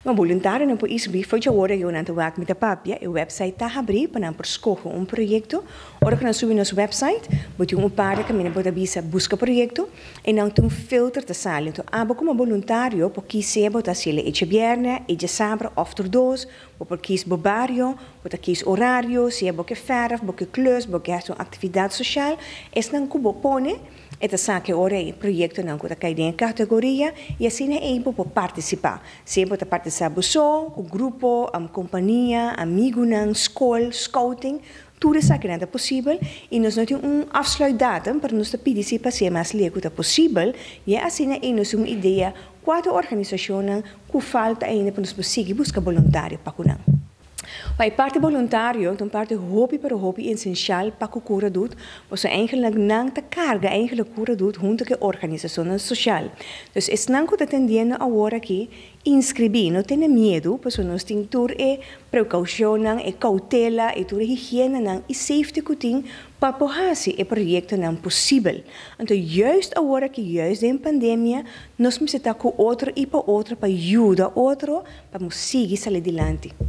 Ma boluntarionan por inskribí for dje ora yo nan ta wak Mi Ta Papia. E website ta habrí pa nan por skohe un proyekto. Ora ku nan subi nos website, bo tin un par di kaminda bo ta bisa buska proyekto i nan tin un filter ta sali. Enton abo komo boluntario por kis sea bo ta hasiel e djabièrnè, e djasabra òf tur dos. Bo por kis bo bario, bo ta kis orario, sea bo ke fèrf, bo ke klus, bo ke hasi un aktividat soshal. Esnan ku bo pone. E ta sa ke ora e proyektonan ku ta kai den e kategoria i asina ei bo por partisipá. Sea bo ta partisá bo so, ku grupo, kompania, amigunan, skol, scouting, tur esakinan ta posibel i nos no tin un afsluitdatum pero nos ta pidi si pa sea mas leu ku ta posibel i asina ei nos tin un idea kua ta organisashonnan ku falta ainda pa nos por sigui buska boluntario pa ku nan. Pa e parti boluntario ta un parti hopi pero hopi esenshal pa ku Cura Doet, pasobra eigenlik nan ta karga eigenlik Cura Doet hunto ku e organisashonnan soshal. Dus esnan ku ta tendiendo awor aki, inskribí, no tene miedu, pasobra nos tin tur e prekoushonnan, e koutela, e tur e higienenan i safety ku tin pa por hasi e proyektonan posibel. Anto juist awor aki, juist den pandemia, nos mester ta ku otro i pa otro pa yuda otro pa nos sigui sali dilanti.